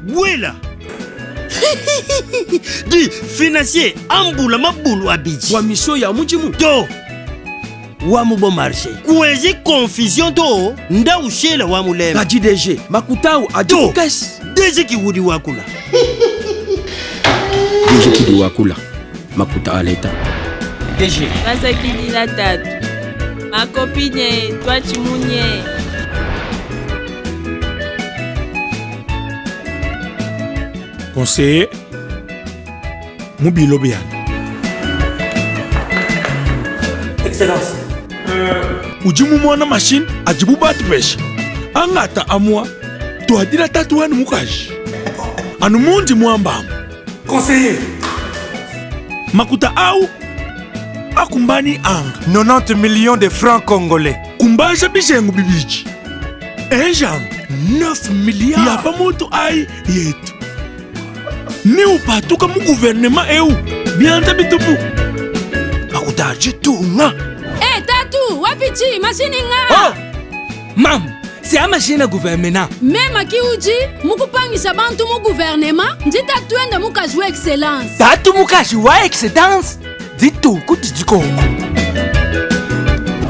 Bwela di financier ambula mabulu abidi wa mission ya mudimu to wa mu bon marché kuenzi confusion to nda ushela wa mulema kadi DG makutau adi To. ku caisse DG kiwudi wakula DG kidi wakula makuta a leta DG Basakidila tatu makopine twachimunye Conseiller mubilo biani. Excellence Udi mumona machine adibu batupesha angata amua tuadila tatu wanu mukaji anu mundi muambamu Conseiller makuta au akumbani anga 90 millions de francs congolais kumbaja bijengu bibiji enjanga 9 milliards yapa mutu ai yetu ni upatuka mu guvernema eu bianza bitupu makuta ajitunga Eh, tatu wapichi mashini nga Oh Mam, c'est a machine à gouvernement. mema kiuji mukupangisha bantu mu guvernema ndita twende mukaji wa excellence Tatu mukaji wa excellence. Dituku didikoko.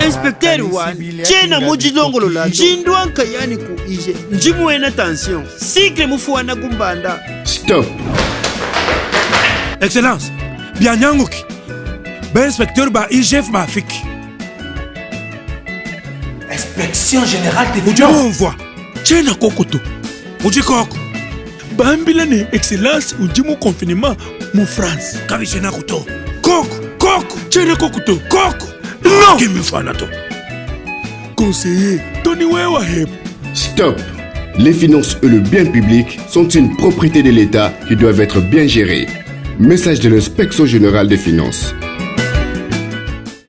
Inspecteur wani chena mujilongolola njindwa nkayani ku ije njimuena tension sikle mufuana kumbanda Stop. Excellence bianyanguki bainspecteur ba igf bafiki Inspection générale des udi umvwa tshena kokoto udi koko bambila ne excellence udi mu confinement mu france kabishena kuto koko koko tshena kokoto koko no kimifana to conseiller toni wewa hebu Stop. Les finances et le bien public sont une propriété de l'État qui doivent être bien gérées. Message de l'inspection générale des finances.